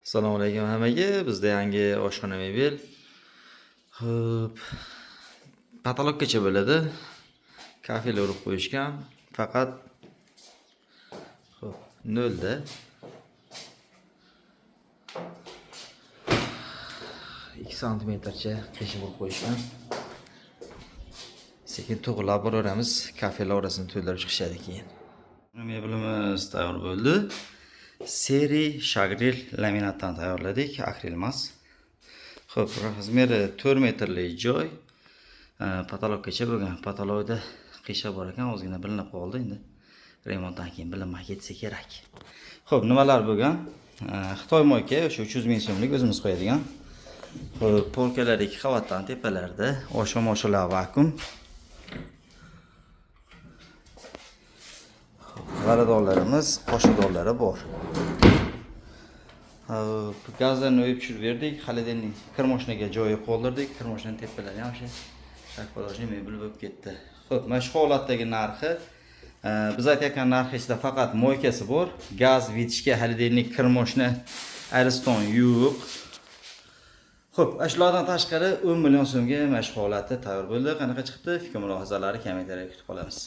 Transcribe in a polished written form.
Assalomu alaykum hammaga. Bizda yangi oshxona mebel. Xo'p, потолок gacha bo'ladi. Kafel urib qo'yishgan. Faqat xo'p, nolda. 2 santimetrcha qiyshiq urib qo'yishgan. Sekin to'g'rilab boraveramiz. Kafel orasini to'ldirib chiqishadi keyin. Mebelimiz tayyor bo'ldi. Серый shagril laminatdan tayyorladik, akril emas. Xo'p, размер i 4 metrli joy. Потолок gacha bo'lgan. Потолок da qiyshiq bor ekan, ozgina bilinib qoldi endi. Remontdan keyin bilinmay ketsa kerak. Xo'p, nimalar bo'lgan? Xitoy мойка, o'sha 300 ming so'mlik o'zimiz qo'yadigan. Xo'p, полка lar ikki qavatdan tepalarda, osha-moshalar vakuum. G'aradonlarimiz, qoshiqdonlari bor. Xo'p, gazlarni o'yib tushirib berdik. Холодильник kir moshinaga joyi qoldirdik. Kir moshinani tepalari ham o'sha такподожный mebel bo'lib ketdi. Xo'p, mana shu holatdagi narxi, biz aytayotgan narx ichida faqat мойка si bor. Gaz, вытяжка, холодильник, kir moshina, Ariston yo'q. Xo'p, shulardan tashqari 10 million so'mga mana shu holati tayyor bo'ldi. Qanaqa chiqdi? Fikr mulohazalari kommentariyada kutib qolamiz.